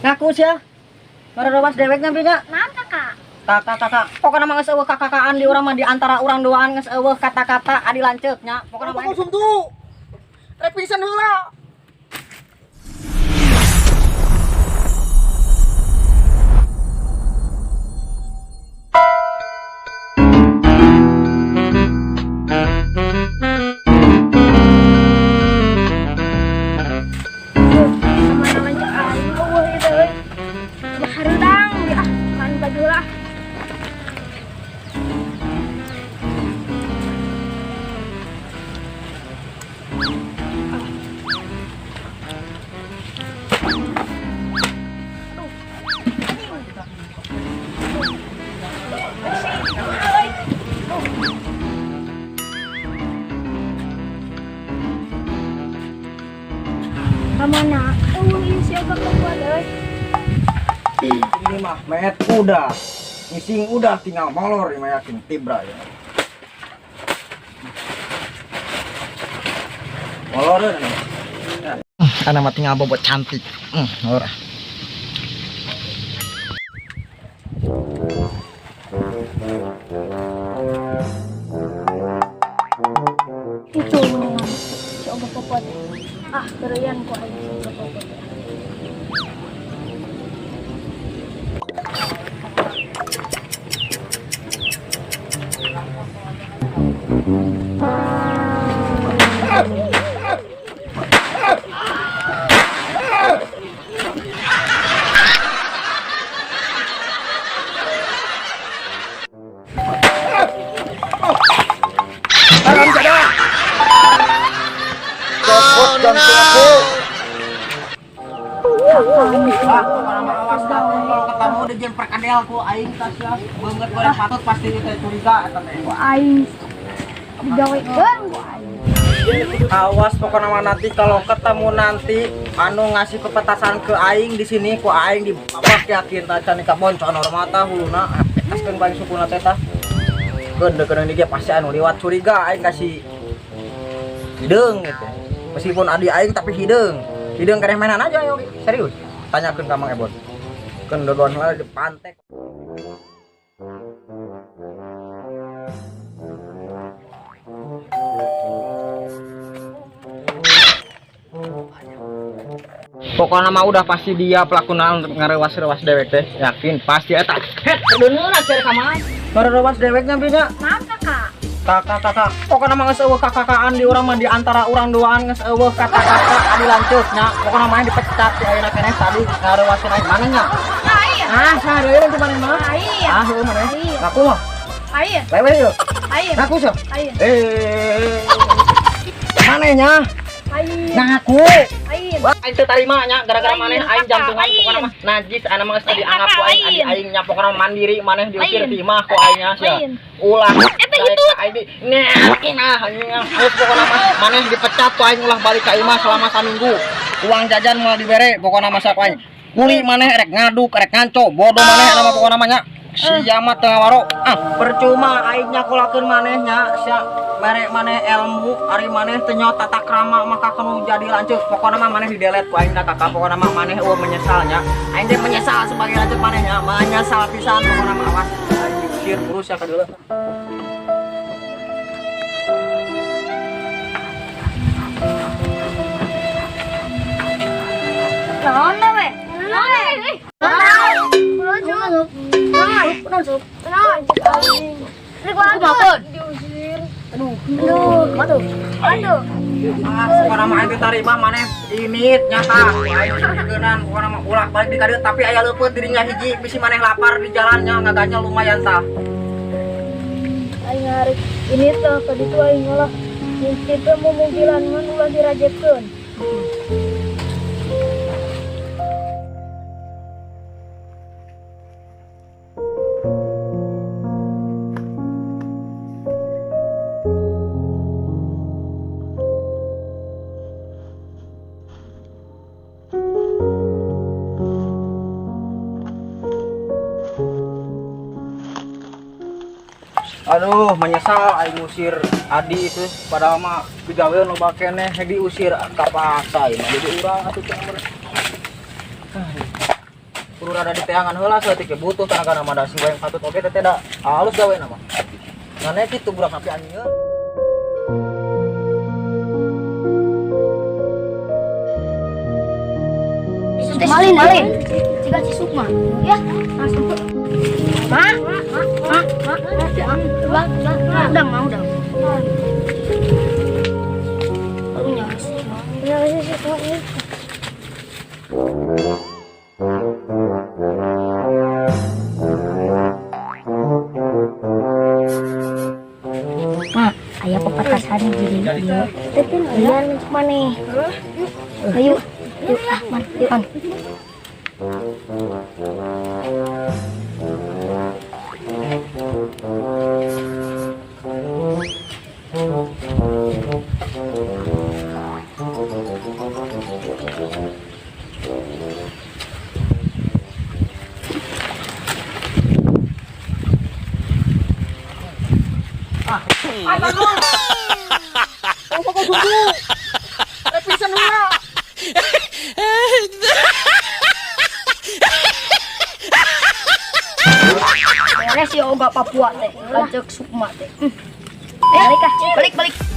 Ngaku sia. Ngarewas dewek nya nya. Naon, Kakak? Kakak kakak. Pokoknya mah geus euweuh kakakaan di urang mah, di antara urang duaan geus euweuh kata-kata adi lanceuk nya. Pokoknya mah Kosong tuh. Rek pingsan heula. Kemana lanjut aing euweuh ieu teh euy. Hareudang ah, kan baju lah. Kemana? Euweuh ieu si Ogak kuat euy. Ini mah met udah. Ngising udah, tinggal molor ini mah, yakin tibra ya. Molor ya. Karena mah tinggal bobot cantik. Ora. Itu mendingan si Ogak kuat. Ah, kereyan ku aing si Ogak kuat. Salam jadah. Copot jantung aku. Ah, pokoknya mah awas dah kalau ketemu di jeung perkadel ku aing tas ya. Beungeut goreng patut pasti teh curiga eta teh. Ku aing digawekeun ku aing. Awas pokoknya mah nanti kalau ketemu nanti anu ngasih pepetasan ke aing di sini ku aing dibabak, yakin tah can ka bonconor mata huluna petaskeun ku aing sukuna teh tah. Keun deukeun ge pasti anu liwat curiga aing kasih hideung gitu. Meskipun adi aing tapi hideung. Hideung keneh mainan aja yo, serius. Tanyakeun ka Mang Ebon. Keun dodon lah di pantek. Pokoknya mah udah pasti dia pelaku untuk ngarewas-rewas dewek teh, yakin pasti eta. Het, kedeungeun sia ka mana? Ngarewas deweknya nya. Naon, Kakak? Kakak kakak. Pokoknya mah geus euweuh kakakaan di urang mah, di antara urang duaan geus euweuh kata-kata adi lanceuk nya. Pokoknya mah dipecat di ayeuna keneh tadi ngarewasin aing mana nya? Lain. Ah, sareun tuh maneh mah. Lain. Ah, heueuh maneh. Lain. Ngaku mah. Lain. Lewe yeuh. Lain. Ngaku sia. Lain. Eh. Maneh nya? Lain. Ngaku. Lain. Wah, aing teu tarima nya gara-gara Lain, maneh aing kakak, jantungan, lain. Pokona mah najis ana mah geus tadi Lain, anggap ku kakak, aing adi lain. aing nya, pokona mandiri maneh diusir Lain. di imah ku aing nya sia. Lain. Ulah Eta daek itu. ka aing di nah anjing geus pokona mah maneh dipecat ku aing, ulah balik ka imah selama saminggu. Uang jajan moal dibere pokona mah ku aing. Kuli maneh rek ngaduk rek nganco bodoh maneh ana mah pokona mah nya. Sia mah teu ngawaro. Ah, percuma aing nyakolakeun maneh nya sia, mere maneh ilmu ari maneh teu nyaho tata krama maka kanu jadi lanceuk. Pokona mah maneh didelet ku aing da kakak, pokona mah maneh euweuh menyesal nya. Aing teh menyesal sebagai lanceuk maneh nya, menyesal pisan pokona mah, awas. Aing diusir urus ya ka deuleu. Naon we? Naon we? Naon? Naon? Naon? Naon? Naon? Diusir. Aduh. Aduh, aduh. Aduh. Ah, pokona mah aing teu tarima maneh ini nyata. Aing dikeunaan pokona mah ulah balik di kadieu tapi aya leupeut dirinya hiji bisi maneh lapar di jalannya ngaganya lumayan tah. Aing ngarik ini tuh tadi tuh aing ulah ngintip mau mobilan ngan ulah dirajekeun. Aduh, menyesal aing ngusir Adi itu, padahal mah digawe loba keneh diusir kapaksa ieu mah jadi urang atuh teh. Kudu rada diteangan heula saeutik ge butuh tenaga mah da si Weng patut oge teh da halus gawe mah. Ngan kitu budak tapi anjing. Malin, malin. Jika si Sukma. Ya, langsung. Ma, ma, ma, ma, ma, ma, udah mau udah. Baru nyala sih. Nyala sih Sukma ini. Ma, aya pepatasan jadi ieu. Tapi lian maneh. Ayo, yuk, ah, man, yuk, man. Oh, kok susu. Pisan heula. Beres ya oga Papua teh, lanceuk Sukma teh. Balik ah, balik balik.